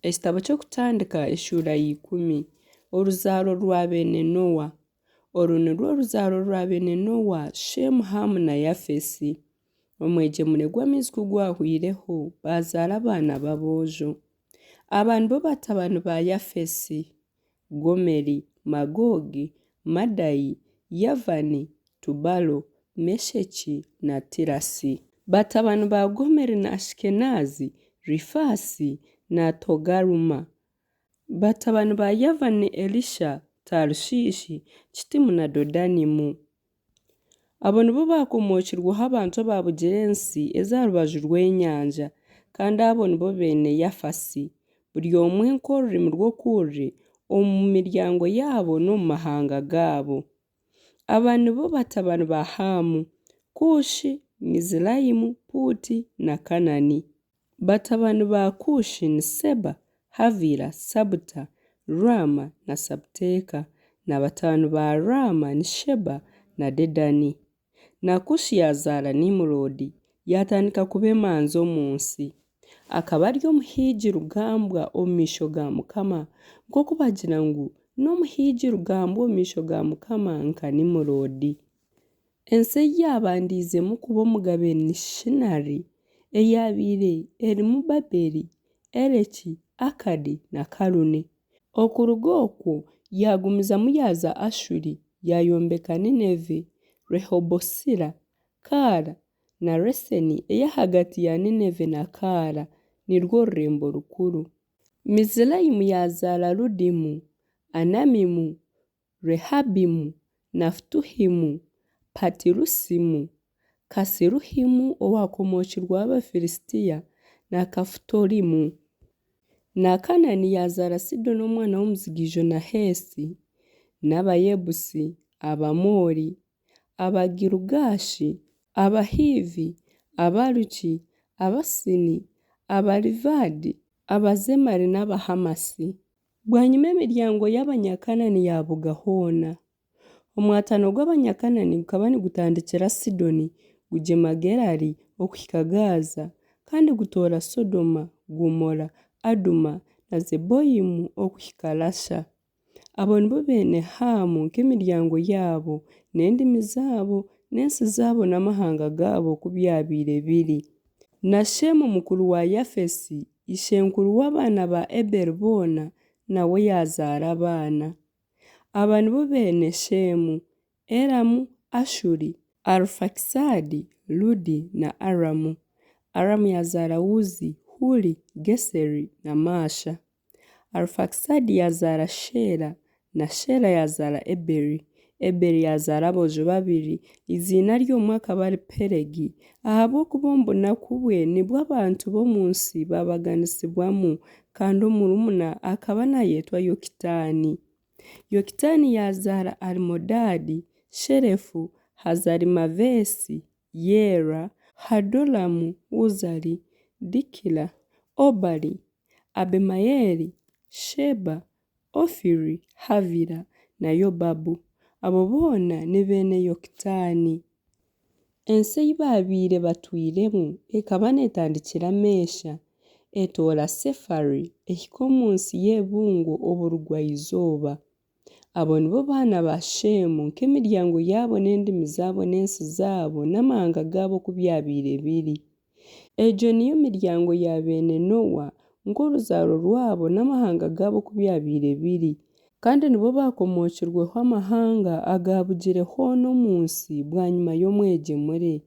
Ekitabo ky'Okutandika eshuura ya 10. Oruzaaro rwa beene Noa. Oru nirwo ruzaaro rwa beene Noa, Sheemu, Haamu na Yafeesi. Omwegyemure gw'amaizi ku gwahwaireho, baazaara abaana b'aboojo. Aba nibo batabani ba Yafeesi, Gomeri, Magogi, Madai, Yavani, Tubalo, Mesheki na Tirasi. Batabani ba Gomeri ni Ashikenaazi, Rifasi na Togaruma. Batabani ba Yavani ni Elisha, Tarushiishi, Kitimu na Dodanimu. Abo nibo baakomookirweho abantu abaabugire ensi ez'aha rubaju rw'enyanja, kandi abo nibo beene Yafasi, buri omwe nk'orurimi rwe oku ruri, omu miryango yaabo n'omu mahanga gaabo. Aba nibo batabani ba Haamu, Kuushi, Miziraimu, Puuti na Kanaani. Batabani ba Kuushi ni Seba, Havila, Sabuta, Raama na Sabuteka. Na batabani ba Raama ni Sheeba na Dedani. Na Kuushi yaazaara Nimuroodi, yaatandika kuba emanzi omu nsi. Akaba ari omuhiigi rugambwa omu maisho ga Mukama, nk'oku bagira ngu, N'omuhiigi rugambwa omu maisho ga Mukama nka Nimuroodi. Ensi ei yaabandiizemu kuba omugabe ni Shinaari, eyaabaire erimu Babeli, Ereki, Akadi na Kalune. Okuruga okwo yaagumizamu yaaza Ashuri, yaayombeka Nineeve, Rehobosira, Kaala, na Reseni ey'ahagati ya Nineeve na Kaala, nirwo rurembo rukuru. Miziraimu yaazaara Ludimu, Anamimu, Rehabimu, Nafutuhimu, Patirusimu, Kasiluhimu owaakomookirweho Abafilistia, na Kafutorimu. Na Kanaani yaazaara Sidoni omwana w'omujigaijo na Heesi, n'Abayebusi, Abaamori, Abagirugaashi, Abahiivi, Abaruki, Abasini, Abaarivadi, Abazemari n'Abahamasi. Bwanyima emiryango y'Abanyakanaani yaabuga hoona. Omwatano gw'Abanyakanaani gukaba nigutandikira Sidoni, gugyema Gerari okuhika Gaaza, kandi gutoora Sodoma, Gomora, Aduma na Zeboimu okuhika Lasha. Abo nibo beene Haamu nk'emiryango yaabo, n'endimi zaabo, n'ensi zaabo n'amahanga gaabo oku byabaire biri. Na Sheemu mukuru wa Yafeesi, ishenkuru w'abaana ba Eberi boona, nawe yaazaara abaana. Aba nibo beene Sheemu, Elamu, Ashuri, Arufakisaadi, Ludi na Aramu. Aramu yaazaara Uuzi, Huuli, Geseri na Maasha. Arufakisaadi yaazaara Sheela, na Sheela yaazaara Eberi. Eberi yaazaara aboojo babiri, eiziina ry'omwe akaba ari Pelegi, ahabw'okuba omu bunaku bwe nibwo abantu b'omu nsi baabaganisibwamu, kandi omurumuna akaba naayetwa Yokitaani. Yokitaani yaazaara Alimodaadi, Shelefu, Hazarimaveesi, Yeera, Hadoramu, Uzali, Dikila, Obali, Abimaeli, Sheeba, Ofiri, Havila na Yobabu. Abo boona ni beene Yokitaani. Ensi ei baabaire batwiremu ekaba neetandikira Meesha, etoora Sefari, ehika omu nsi y'ebibungo oburugwa-izooba. Abo nibo baana ba Sheemu nk'emiryango yaabo n'endimi zaabo n'ensi zaabo n'amahanga gaabo oku byabaire biri. Egyo niyo miryango ya beene Noa, nk'oruzaaro rwabo n'amahanga gaabo oku byabaire biri. Kandi nibo baakomookirweho amahanga agaabugire hoona omu nsi bwanyima y'omwegyemure.